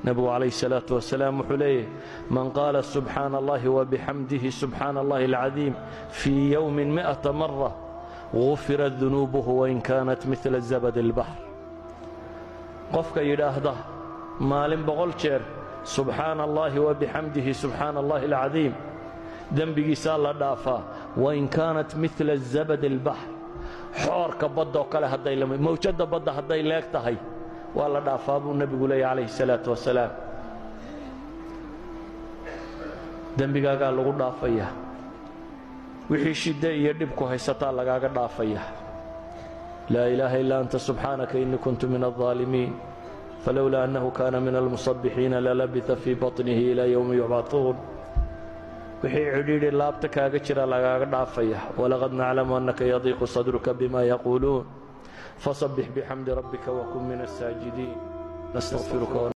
Nebigu calayhi salaatu wasalaam wuxuu leeyahy: "Man qaala subxaana Allahi wabixamdihi, subxaana Allahi alcadiim, fii yowmin 100 mara, gufirat dunuubuhu wain kaanat midla zabad albaxr." Qofka yidhaahda maalin 100 jeer "Subxaana Allahi wabixamdihi, subxaana Allahi alcadiim", dembigiisaa la dhaafaa wain kaanat midla zabad albaxr, xoorka badda oo kale hadday la mawjadda badda hadday leeg tahay, waa la dhaafaa buu nebigu leeya calayhi salaatu wasalaam. Dembigaagaa lagu dhaafaya, wixii shidde iyo dhibku haysataa lagaaga dhaafaya. "Laa ilaaha illaa anta, subxaanaka, innii kuntu min aldaalimiin", falowlaa annahu kaana min almusabbixiina lalabita fii baطnihi ilaa yowmi yubcaثuun. Wixii cidhiidhi laabta kaaga jira lagaaga dhaafaya. "Walaqad naclamu annaka yadiiqu sadruka bima yaquuluun, fasabbix bixamdi rabbika wakun min asaajidiin." Nastaqfiruka.